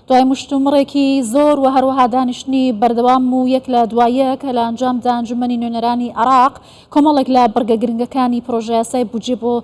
دوای مشتومڕێکی زۆر و هەروەها دانیشتنی بەردەوام و یەک لە دوای یەک لە ئەنجامدا ئەنجومەنی نوێنەرانی عێراق کۆمەڵێک لە بڕگە گرنگەکانی پڕۆژەیاسای بودجە بۆ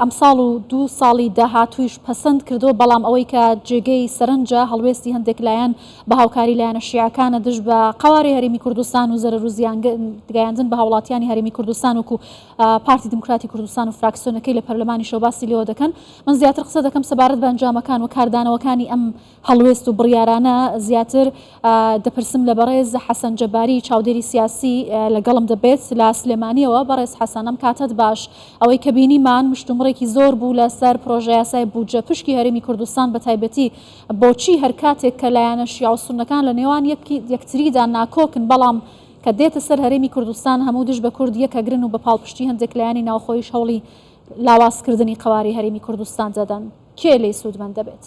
ئەمساڵ و دوو ساڵی داهاتوویش پەسەند کردووە، بەڵام ئەوەی کە جێگەی سەرنجە هەڵوێستی هەندێک لایەن بە هاوکاری لایەنە شیعەکانە دژ بە قەوارەی هەرێمی کوردستان و زەرەر و زیان گەیاندن بە هاوڵاتیانی هەرێمی کوردستان وەکو پارتی دیموکراتی کوردستان و فراکسیۆنەکەی لە پەرلەمانیشەوە باسی لێوە دەکەن. من زیاتر قسە دەکەم سەبارەت بە ئەنجامەکان و کاردانەوەکانی ئەم هەڵوێست و بڕیارانە زیاتر دەپرسم لە بەڕێز حەسەن جەباری چاودێری سیاسی لەگەڵم دەبێت لە سلێمانیەوە. بەڕێز حەسەن ئەم کاتەت باش. ئەوەی کە بینیمان مشتومڕێکی زۆر بوو لەسەر پرۆژەیاسای بودجە پشکی هەرێمی کوردستان بە تایبەتی بۆچی هەر کاتێک کە لایەنە شیعە و سوننەکان لە نێوان یەکتریدا ناکۆکن بەڵام کە دێتە سەر هەرێمی کوردستان هەموو دژ بە کورد یەکەگرن و بە پاڵپشتی هەندێک لایەنی ناوخۆیش هەوڵی لاوازکردنی قەوارەی هەرێمی کوردستان دەدەن کێ لێی سوودمەند دەبێت؟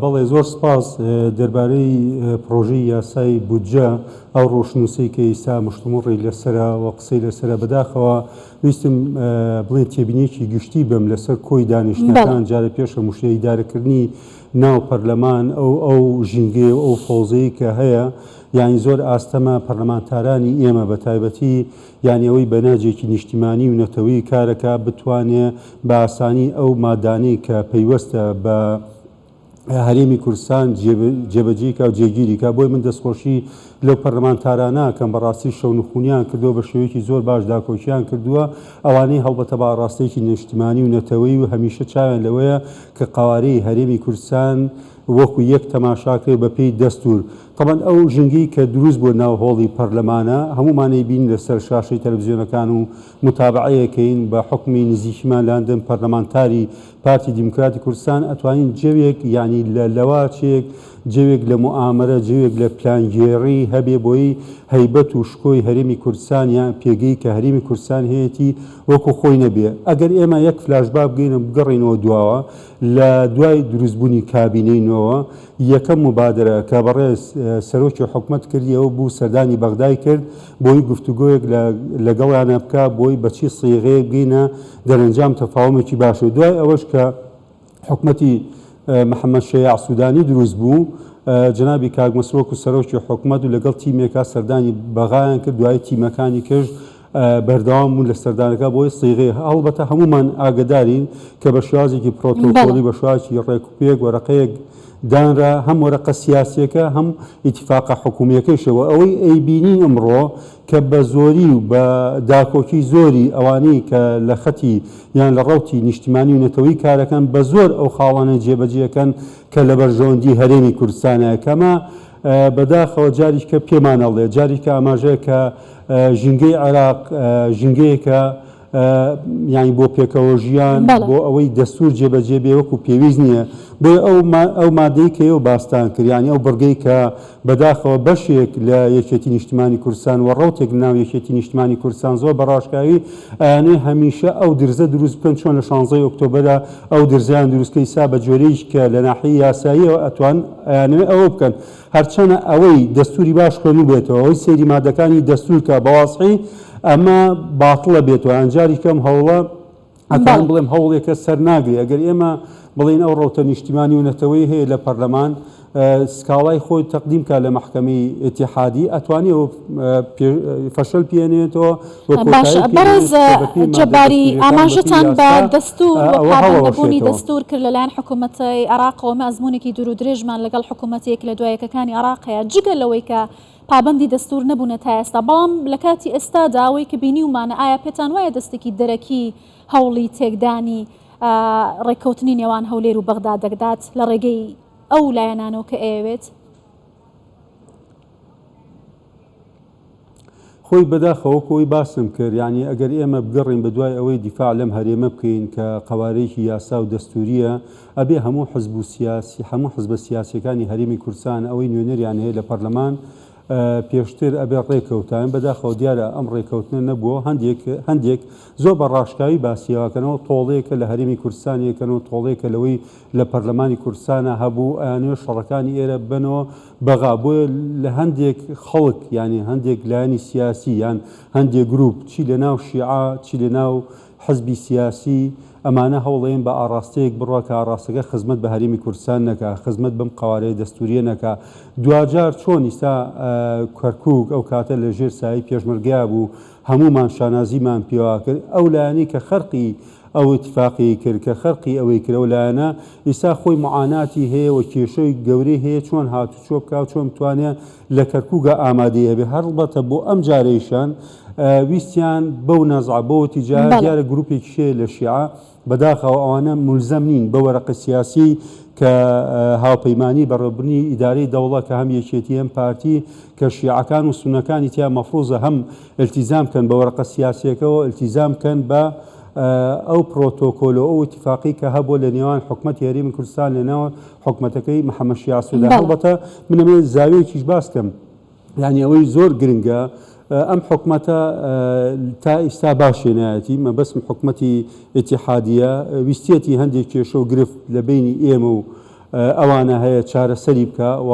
بەڵێ زۆر سپاس. دەربارەی پڕۆژەی یاسای بودجە ئەو ڕۆشنووسەی کە ئیستا مشتومڕی لەسەرە و قسەی لەسەرە بەداخەوە ویستم بڵێن تێبینیەکی گشتی بم لەسەر کۆی دانیشتنەکان جارە پێش هەموو شتێ ئیدارەکردنی ناو پەرلەمان ئەو ئەو ژینگەیە و ئەو فەوزەی کە هەیە یانی زۆر ئاستەمە پەرلەمانتارانی ئێمە بە تایبەتی یانی ئەوەی بە نەهجێکی نیشتیمانی و نەتەوەیی کارەکا بتوانێ بە ئاسانی ئەو مادانەی کە پەیوەستە بە هەرێمی کوردستان جێبەجێی کا و جێگیری کا. بۆیە من دەستخۆشی لەو پەرلەمانتارانە ئەکەم بەڕاستی شەونخونیان کردووە بە شێوەیەکی زۆر باش داکۆکیان کردووە ئەوانەی هەڵبەتە بە ئاڕاستەیەکی نیشتیمانی و نەتەوەیی و هەمیشە چاویان لەوەیە کە قەوارەی هەرێمی کوردستان وەکو یەک تەماشاکرێ بە پێی دەستور. تەبعەن ئەو ژینگەی کە دروست بووە ناو هۆڵی پەرلەمانە هەموومان ئەیبینین لە سەر شاشەی تەلەفزیۆنەکان و موتابەعەیەکەین بە حوکمی نزیکیمان لە هەندێک پەرلەمانتاری پارتی دیموکراتی کوردستان ئەتوانین جەوێک یانی لە لەواچێک جەوێک لە موئامەرە جەوێک لە پلانگێڕی هەبێ بۆی هەیبەت و شکۆی هەرێمی کوردستان یان پێگەی کە هەرێمی کوردستان هەیەتی وەکو خۆی نەبێ ئەگەر ئێمە یەک فلاشباک بگەینە بگەڕێینەوە دواوە لە دوای دروستبوونی کابینەی نۆوە یەکەم موبادەرە کە بەڕێز سەرۆکی حکومەت کردی ئەوە بوو سەردانی بەغدای کرد بۆی گفتوگۆیەک لەگەڵیانە بکا بۆی بە چی سیغەیەک بگەینە دەرەنجام تەفاومێکی باش و دوای ئەوەش کە حکومەتی محەمەد شەیاع سودانی دروست بوو جەنابی کاک مەسرور وەکو سەرۆکی حکومەت و لەگەڵ تیمێکا سەردانی بەغایان کرد دوای تیمەکانی کەش بەردەوام بوون لە سەردانەکە بۆی سیغەی هەڵبەتە هەموومان ئاگەدارین کە بە شێوازێکی پرۆتۆکۆلی بە شێوازێکی ڕێکوپێک وەرەقەیەک دانرا هەم وەرەقە سیاسیەکە هەم ئیتیفاقە حکومیەکەیشەوە ئەوەی ئەیبینین ئەمڕۆ کە بە زۆری و بە داکۆکی زۆری ئەوانەی کە لە خەتی یان لە ڕەوتی نیشتیمانی و نەتەوەیی کارەکەن بە زۆر ئەو خاڵانە جێبەجێکەن کە لە بەرژەوەندی هەرێمی کوردستانە کەمە بەداخەوە جاریکە پێمان ئەڵێ جاریکە ئاماژەیە کە ژینگەی عێراق ژینگەیەکە یانی بۆ پێکەوە ژیان بۆ ئەوەی دەستور جێبەجێ بێ وەکو پێویست نییە بۆیە ئەو ئەو مادەی کە ئێوە باستان کرد یانی ئەو بڕگەی کە بەداخەوە بەشێک لە یەکێتی نیشتمانی کوردستان و ڕەوتێک ناو یەکێتی نیشتمانی کوردستان زۆر بە ڕاشکاوی ئەیانەوێ هەمیشە ئەو درزە دروست بکەن چۆن لە شانزەی ئۆکتۆبەرا ئەو درزەیان دروست کرد ئیستا بە جۆرەیش کە لە ناحیەی یاساییەوە ئەتوان ئەیانەوێ ئەوە بکەن هەرچەنە ئەوەی دەستوری باش خوێنوبێتەوە ئەوەی سەیری مادەکانی دەستور کا بە وازحی ئەمە باتڵە بێتەوە یان جاری کەم هەوڵە ئەتوانم بڵێم هەوڵێکە سەر ناگرێ ئەگەر ئێمە بڵێین ئەو ڕەوتە نیشتیمانی و نەتەوەی هەیە لە پەرلەمان سکاڵای خۆی تەقدیم کا لە مەحکەمەی ئیتیحادی ئەتوانێ ئەو فەشەل پێنێتەوە و باشە کۆتایی بەڕێز پێنێت کە بەپێی مادە جەباری دەستوریەکان بەپێی ئاماژەتان بە یاسا دەستور و ئەوە پابەندنەبوونی هەڵەوەشێتەوە. دەستور کرد لەلایەن حکوومەتەی عێراقەوە ئێمە ئەزموونێکی دوور و درێژمان لەگەڵ حکوومەتە یەک لە دوا یەکەکانی عێراق هەیە جگە لەوەی کە پابەندی دەستور نەبوونە تا ئێستا بەڵام لە کاتی ئێستادا ئەوەی کە بینیومانە ئایا پێتان وایە دەستێکی دەرەکی هەوڵی تێکدانی ڕێککەوتنی نێوان هەولێر و بەغدا دەدات لە ڕێگەی ئەو لایەنانەوە کە ئەیەوێت؟ خۆی بەداخەوە وەکو ئەوەی باسم کرد یانی ئەگەر ئێمە بگەڕێین بەدوای ئەوەی دیفاع لەم هەرێمە بکەین کە قەوارەیەکی یاسا و دەستوریە ئەبێ هەموو حزب و سیاسی هەموو حزبە سیاسیەکانی هەرێمی کوردستان ئەوەی نوێنەریان هەیە لە پەرلەمان پێشتر ئەبێ ڕێکەوتاین بەداخەوە دیارە ئەم ڕێکەوتنە نەبووە هەندێک هەندێک زۆر بە ڕاشکاوی باسیەوەکەنەوە تۆڵەیەکە لە هەرێمی کوردستان یەکەنەوە تۆڵەیەکە لەوەی لە پەرلەمانی کوردستانا هەبوو ئەیانەوێت شەڕەکانی ئێرە ببەنەوە بەغا بۆیە لە هەندێک خەڵک یانی هەندێک لایەنی سیاسی یان هەندێک گروپ چی لە ناو شیعە چی لە ناو حزبی سیاسی ئەمانە هەوڵەیەن بە ئاڕاستەیەک بڕوا کە ئاڕاستەکە خزمەت بە هەرێمی کوردستان نەکا، خزمەت بەم قەوارەیە دەستوریە نەکا. دواجار چۆن ئیستا کەرکوک ئەو کاتە لە ژێر سایەی پێشمەرگەیا بوو هەموومان شانازیمان پێوە کرد، ئەو لایەنەی کە خەرقی ئەو ئیتفاقیەی کرد، کە خەرقی ئەوەی کرد ئەو لایەنە ئیستا خۆی معاناتی هەیە و کێشەی گەورەی هەیە چۆن هاتوچۆ بکا و چۆن بتوانێ لە کەرکوکا ئامادەی هەبێ. هەڵبەتە بۆ ئەم جارەیشیان ویستیان بەو نەزعە بەو ئیتیجاهە بەڵێ. دیارە گروپێکیش هەیە لە شیعە بەداخەوە ئەوانە مولزەم نین بە وەرەقە سیاسی کە هاوپەیمانی بەڕێوەبردنی ئیدارەی دەوڵە کە هەم یەکێتی هەم پارتی کە شیعەکان و سوننەکانی تیا مەفروزە هەم ئیلتیزام بکەن بە وەرەقە سیاسیەکەوە ئیلتیزام بکەن بە ئەو پرۆتۆکۆل و ئەو ئیتیفاقی کە هەبووە لە نێوان حکومەتی هەرێمی کوردستان لە نێوان حکومەتەکەی محەمەد شیاع سودانی. بەڵێ. هەڵبەتە من ئەمەوێت زاویەکیش باس کەم یانی ئەوەی زۆر گرنگە ئەم حکومەتە تا ئیستا باش هێنایەتی مەبەستم حکومەتی ئیتیحادیە ویستیەتی هەندێک کێشە و گرفت لە بەینی ئێمە و ئەوانە هەیە چارەسەری بکا و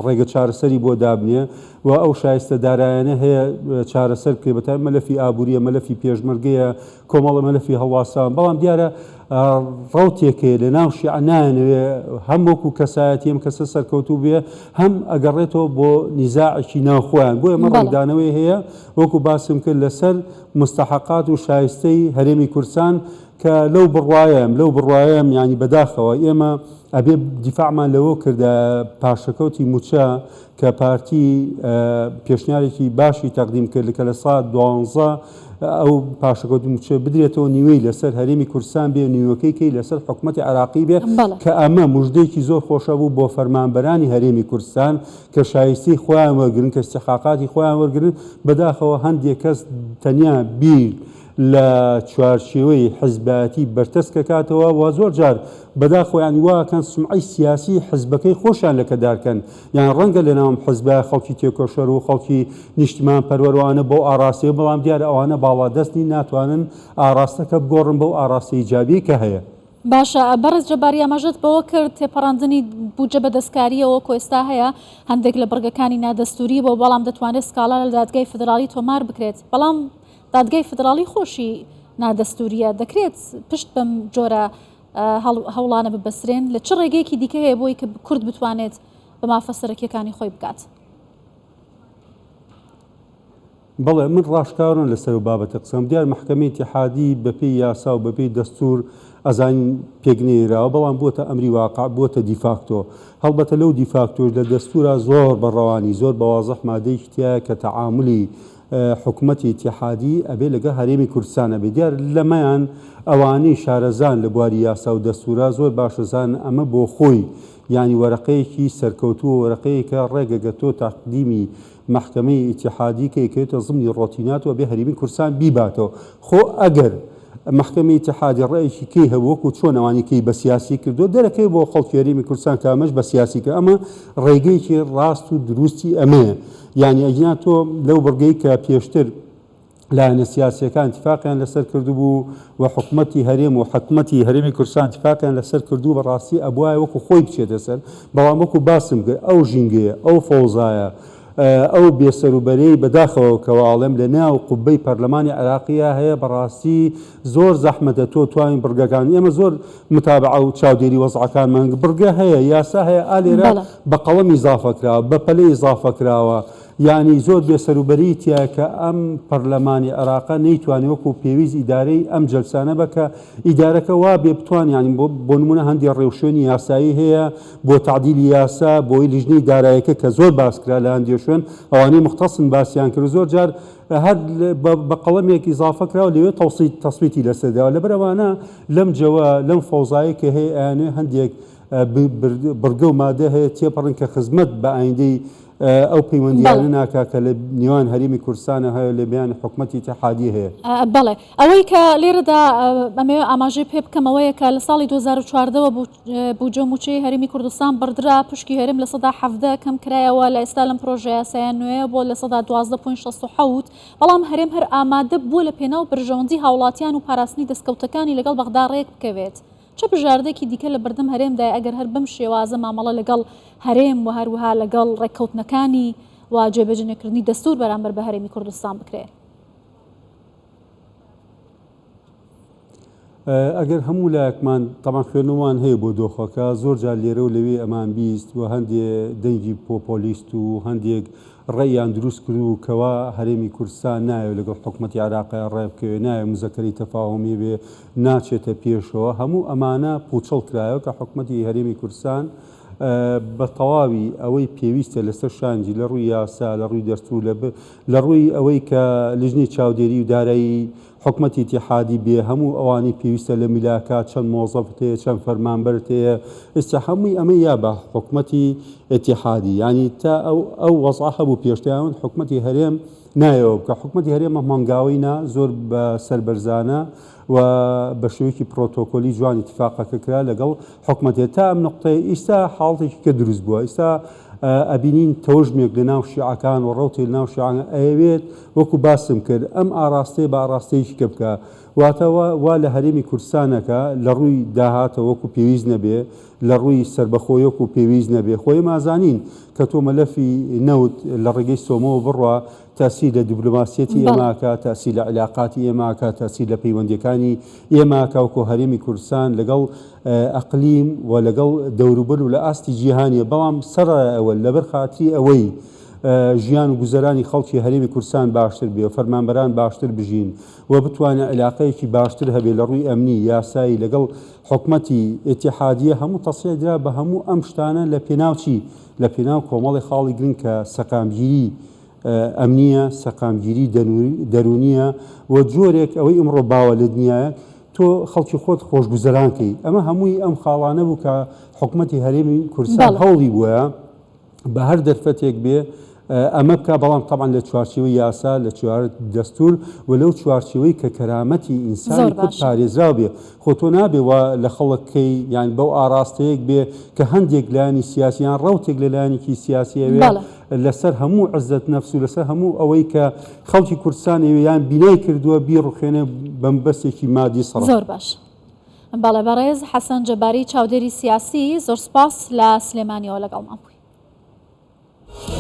ڕێگە چارەسەری بۆ دابنێ و ئەو شایستە دارایانە هەیە چارەسەر بکرێ بەتایبەت مەلەفی ئابووریە مەلەفی پێشمەرگەیە کۆمەڵە مەلەفی هەڵواساون بەڵام دیارە ڕەوتێک هەیە لە ناو شیعە نایانەوێ هەم وەکو کەسایەتی ئەم کەسە سەرکەوتوو بێ هەم ئەگەڕێتەوە بۆ نیزاعێکی ناو خۆیان بۆیە ئەمە بەڵێ. ڕەنگدانەوەی هەیە وەکو باسم کرد لەسەر مستحقات و شایستەی هەرێمی کوردستان کە لەو بڕوایەم لەو بڕوایەم یانی بەداخەوە ئێمە ئەبێ دیفاعمان لەوە کردایە پاشەکەوتی موچە کە پارتی پێشنیارێکی باشی تەقدیم کرد کە لە سا دوانزە ئەو پاشەکەوتی موچە بدرێتەوە نیوەی لەسەر هەرێمی کوردستان بێ نیوەکەی کەی لەسەر حکومەتی عێراقی بێ کە ئەمە مژدەیەکی زۆر خۆشە بوو بۆ فەرمانبەرانی هەرێمی کوردستان کە شایستەی خۆیان وەرگرن کە استحقاقاتی خۆیان وەرگرن بەداخەوە هەندێک کەس تەنیا بیر لە چوارچێوەی حزبایەتی بەرتەسک ئەکاتەوە و زۆر جار بەداخەوە یانی وا ئەکەن سومعەی سیاسی حزبەکەی خۆشیان لەکەدار کەن یان ڕەنگە لە ناو ئەم حزبە خەڵکی تێکۆشەر و خەڵکی نیشتیمان پەروەر ئەوانە بەو ئاڕاستەیە بەڵام دیارە ئەوانە باڵادەست نین ناتوانن ئاڕاستەکە بگۆڕن بەو ئاڕاستە ئیجابیەی کە هەیە. باشە بەڕێز جەباری ئاماژەت بەوە کرد تێپەڕاندنی بودجە بە دەستکارییەوە وەکو ئێستا هەیە هەندێک لە بڕگەکانی نادەستووری بووە بەڵام دەتوانرێت سکاڵا لە دادگای فیدراڵی تۆمار بکرێت بەڵام دادگای فیدراڵی خۆشی نادەستوورییە، دەکرێت پشت بەم جۆرە هەوڵانە ببەسترێن؟ لە چ ڕێگەیەکی دیکە هەیە بۆی کە کورد بتوانێت بە مافە سەرەکییەکانی خۆی بگات؟ بەڵێ من ڕاشکاوانە لەسەر ئەو بابەتە قسەم دیار مەحکەمەی ئیتیحادی بەپێی یاسا و بەپێی دەستوور ئەزانین پێک نەیراوە بەڵام بووەتە ئەمری واقع بووەتە دیفاکتۆ هەڵبەتە لەو دیفاکتۆش لە دەستوورا زۆر بە ڕەوانی زۆر بە وازح مادەیەکی تیایە کە تەعامولی حکومەتی ئیتیحادی ئەبێ لەگەڵ هەرێمی کوردستان ئەبێ دیار لەمەیان ئەوانەی شارەزان لە بواری یاسا و دەستورا زۆر باش ئەزانن ئەمە بۆ خۆی یانی وەرەقەیەکی سەرکەوتووە وەرەقەیەکە ڕێگە گە تۆ تەقدیمی مەحکەمەی ئیتیحادی کەی کەوێتە زمنی ڕۆتینات و ئەبێ هەرێمی کوردستان بیباتەوە خۆ ئەگەر مەحکەمەی ئیتیحادی ڕەئیکی کەی هەبوو وەکو چۆن ئەوانی کەی بە سیاسی کردووە دەرەکەوێ بۆ خەڵکی هەرێمی کوردستان کە ئەمەش بە سیاسی کرد ئەمە ڕێگەیەکی ڕاست و دروستی ئەمەیە یانی ئەگینا تۆ لەو بڕگەی کە پێشتر لایەنە سیاسیەکان اتفاقیان لەسەر کردبوو و حکومەتی هەرێم و حکومەتی هەرێمی کوردستان اتفاقیان لەسەر کردوو بەڕاستی ئەبوایە وەکو خۆی بچێتە سەر بەڵام وەکو باسم کرد ئەو ژینگەیە ئەو فەوزایە ئەو بێسەروبەرەی بەداخەوە کەوا ئەڵێم لە ناو قوبەی پەرلەمانی عێراقیا هەیە بەڕاستی زۆر زەحمەتە تۆ توانین بڕگەکان ئێمە زۆر متابعە و چاودێری وەزعەکانمان بڕگە هەیە یاسا هەیە ئا لێرە بە قەڵەم ئیزافە کراوە بە پەلە ئیزافە کراوە یانی زۆر بێسەروبەری تیایە کە ئەم پەرلەمانی عێراقە نەیتوانی وەکو پێویست ئیدارەی ئەم جەلسانە بە کە ئیدارەکە وا بێ بتوان یانی بۆ نمونە هەندێ ڕێوشوێنی یاسایی هەیە بۆ تەعدیلی یاسا بۆی لیژنەی دارایەکە کە زۆر باس کرا لە هەندێ شوێن ئەوانەی مختصن باسیان کرد زۆر جار هەر بە قەڵەمێک ئیزافە کرا و لەوێ تەوسیت تەسویتی لەسەر داوە لەبەر ئەوانە لەم جەوە لەم فەوزایەی کە هەیە ئەیانەوێ هەندێک بڕگە و مادە هەیە تێپەڕن کە خزمەت بە ئایندەی ئەو پەیوەندیانە ناکا کە لە نێوان هەرێمی کوردستانە هەیە لە میان حکومەتی ئیتیحادی هەیە. بەڵێ ئەوەی کە لێرەدا ئەمەوێ ئاماژەی پێ بکەم ئەوەیە کە لە ساڵی 2014 وە بودجە و مووچەی هەرێمی کوردستان بڕدرا، پشکی هەرێم 17% کەم کرایەوە، لە ئێستا لەم پرۆژەیاسایە نوێیە بۆ 12.67%، بەڵام هەرێم هەر ئامادە بووە لە پێناو بەرژەوەندی هاوڵاتیان و پاراستنی دەستکەوتەکانی لەگەڵ بەغدا ڕێک بکەوێت. چ بژاردەیەکی دیکە لە بەردەم هەرێمدایە ئەگەر هەر بەم شێوازە مامەڵە لەگەڵ هەرێم و هەروەها لەگەڵ ڕێککەوتنەکانی و جێبەجێنەکردنی دەستوور بەرامبەر بە هەرێمی کوردستان بکرێ؟ ئەگەر هەموو لایەکمان تەبعەن خوێندنەوەمان هەیە بۆ دۆخەکە، زۆر جار لێرە و لەوێ ئەمان بیست و هەندێ دەنگی پۆپۆلیست و هەندێک ڕەئیان دروست کردبوو کەوا هەرێمی کوردستان نایەوێ لەگەڵ حکومەتی عێراقیا ڕێبکەوێ، نایەوێ مزەکەرەی تەفاهومی بێ، ناچێتە پێشەوە، هەموو ئەمانە پوچەڵ کرایەوە کە حکومەتی هەرێمی کوردستان بە تەواوی ئەوەی پێویستە لەسەر شانجی لە ڕووی یاسا، لە ڕووی دەستوور، لە ڕووی ئەوەی کە لیژنەی چاودێری و دارایی حکومەتی ئیتیحادی بێ هەموو ئەوانەی پێویستە لە میلاکات چەند مۆزەفت هەیە چەند فەرمانبەرت هەیە ئێستا هەمووی ئەمەی یا بە حکومەتی ئیتیحادی یانی تا ئەو ئەو وەزعە هەبوو پێشتیان حکومەتی هەرێم نایەوە بکە حکومەتی هەرێم ئەم هەنگاوەی نا زۆر بە سەربەرزانە و بە شێوەیەکی پرۆتۆکۆلی جوان ئیتفاقەکە کرا لەگەڵ حکومەتێ تا ئەم نقطەیە ئیستا حاڵتێکی کە دروست بووە ئیستا ئەبینین تەوژمێک لە ناو شیعەکان و ڕەوتێک لە ناو شیعەکان ئەیەوێت وەکو باسم کرد ئەم ئاڕاستەیە بە ئاڕاستەیەکی کە بکا واتە وا وا لە هەرێمی کوردستان ئەکا لە ڕووی داهاتەوە وەکو پێویست نەبێ لە ڕووی سەربەخۆی وەکو پێویست نەبێ خۆ ئێمە ئەزانین کە تۆ مەلەفی نەوت لە ڕێگەی سۆمۆوە بڕوا تەئسیر لە دیبلۆماسیەتی ئێمە بەڵێ. ئەکا تەئسیر لە عیلاقاتی ئێمە ئەکا تەئسیر لە پەیوەندیەکانی ئێمە ئەکا وەکو هەرێمی کوردستان لەگەڵ ئەقلیم و لەگەڵ دەوروبەر و لە ئاستی جیهانیە، بەڵام سەرەڕای ئەوە لەبەر خاتری ئەوەی ژیان و گوزەرانی خەڵکی هەرێمی کوردستان باشتر بێ و فەرمانبەران باشتر بژین و بتوانێ عیلاقەیەکی باشتر هەبێ لە ڕووی ئەمنی، یاسایی لەگەڵ حکومەتی ئیتیحادیە هەموو تەسریح درا بە هەموو ئەم شتانە لە پێناو چی؟ لە پێناو کۆمەڵی خاڵی گرنگ کە سەقامگیری ئەمنییە، سەقامگیری دەروونییە و جۆرێک ئەوەی ئیمڕۆ باوە لە دنیایە تۆ خەڵکی خۆت خۆشگوزەران کەی. ئەمە هەمووی ئەم خاڵانە بوو کە حکومەتی هەرێمی کوردستان هەوڵی بووە بە هەر دەرفەتێک بێ ئەمە بکا، بەڵام تەبعەن لە چوارچێوەی یاسا، لە چوار دەستوور و لەو چوارچێوەی کە کەرامەتی ئینسانی کورد پارێزراو بێ. خۆ تۆ نابێ وا لە خەڵک کەی یان بەو ئاڕاستەیەک بێ کە هەندێک لایەنی سیاسی یان ڕەوتێک لە لایەنێکی سیاسی ئەوێ لەسەر هەموو عزەت نەفس و لەسەر هەموو ئەوەی کە خەڵکی کوردستان ئەوێ یان بینای کردووە بیڕوخێنێ بە مەبەستێکی مادی سەرف. زۆر باش. بەڵێ بەڕێز حەسەن جەباری چاودێری سیاسی زۆر سوپاس لە سلێمانیەوە لەگەڵمان بووی.